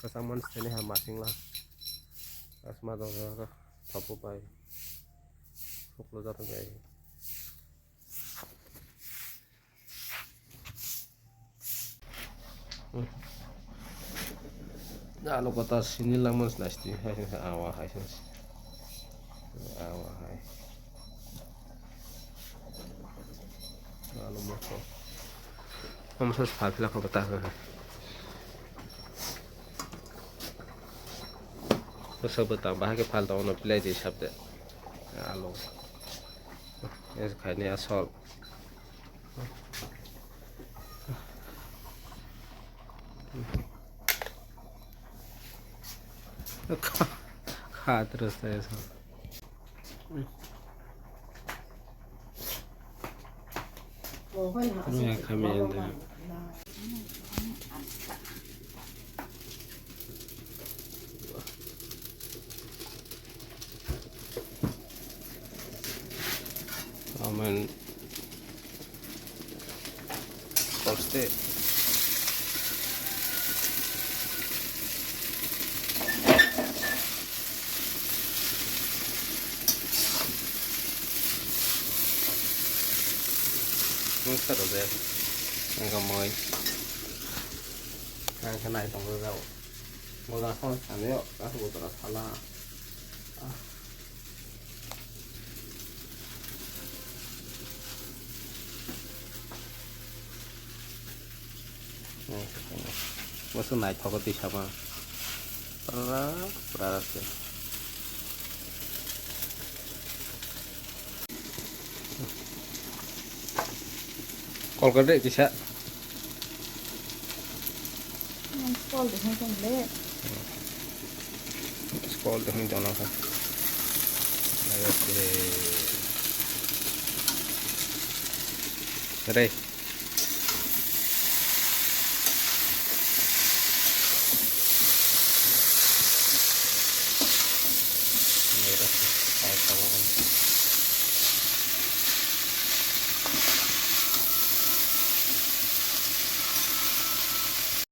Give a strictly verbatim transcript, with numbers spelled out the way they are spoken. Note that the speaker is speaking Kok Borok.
Kwchangma sini ha masing la. Asma dong ya ka. Thapu pai. Suklo jata pai. Alo kota sini langman nasti hai awa hai. Awa hai. Alo moso. Moso phal phila kota. Moso bwtang bahai khe phal tongo no pilai di sabde. Alo. Es khaini asol. Kha, kha, terus saya so. Ini kami yang dah. Amen. Koste. Mungsa rode. Engka moi. Engka nai tong rode. Boda kho samyo, kasu boda sala. Ah. Boso naithok twi sama. Pura, pura se. Call kar de kisa. Call de hong tong le. Call de hong tong le. Re.